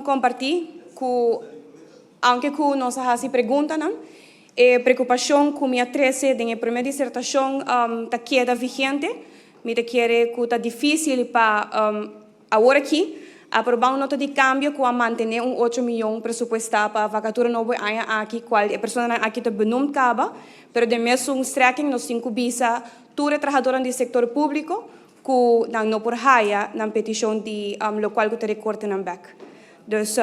kompartí ku aunke ku nos a hasi preguntanan, e preokupashon ku mi a trese den e promé disertashon ta keda vigente. Mi ta kere ku ta difísil pa awor aki aprobá un nota di kambio ku a mantené un ocho miyon presupuestá pa vakatura nobo e aña aki, kual e personanan aki ta benoemd kaba, pero den mesun strekking nos tin ku bisa tur e trahadornan di sektor públiko ku nan no por haya nan petishon di lokual ku ta rekorte nan bèk. Dus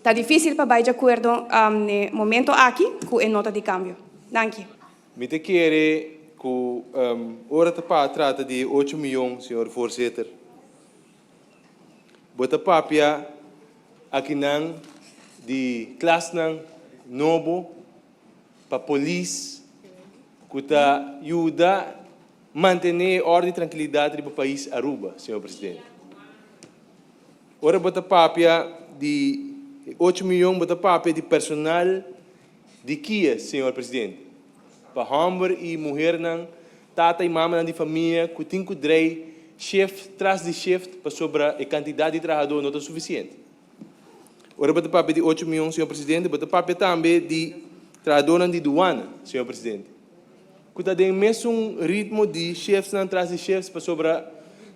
ta difísil pa bai djakuerdo n'e momento aki ku e nota di kambio. Danki. Mi ta kere ku ora ta pa trata di e ocho miyon, señor voorzitter, bo ta papia akinan di klasnan nobo pa polis ku ta yuda mantené e orde i trankilidat riba pais Aruba, señor presidente. Ora bo ta papia di e ocho miyon bo ta papia di personal di kia, señor presidente? Pa hòmber i muhernan, tata i mamanan di famia ku tin ku drei shift tras di shift pasobra e kantidat di trahadó no ta sufisiente. Ora bo ta papia di ocho miyon, señor presidente, bo ta papia tambe di trahadónan di duana, señor presidente, ku ta den mesun ritmo di shiftsnan tras di shifts pasobra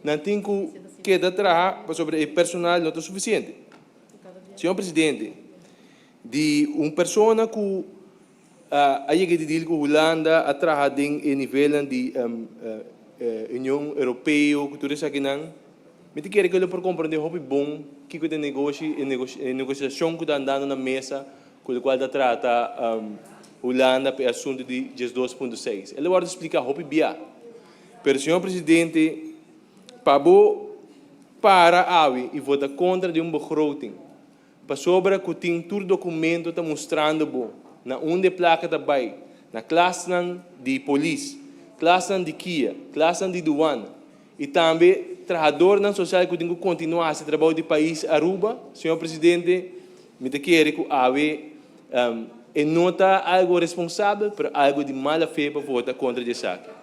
nan tin ku keda traha pasobra e personal no ta sufisiente. Señor presidente, di un persona ku a yega di deal ku Hulanda, a traha den e nivelnan di Union Europeo ku tur esakinan, mi ta kere ku e lo por komprende hopi bon kiko ta e negoshi, e negosiashon ku ta andando na mesa ku lokual ta trata Hulanda pa e asuntu di 12.6. E lo wòrdu splika hopi bia. Pero señor presidente, pa bo para awe i vota kontra di un begroting, Pasobra ku tin tur dokumento ta mustrando bo na unda e plaka ta bai, na klasnan di polis, klasnan di kia, klasnan di duana i tambe trahadornan sosial ku tin ku kontinua hasi trabou di pais Aruba. Señor Presidente, mi ta kere ku awe e no ta algo responsabel pero algo di mala fe pa vota kontra di esaki.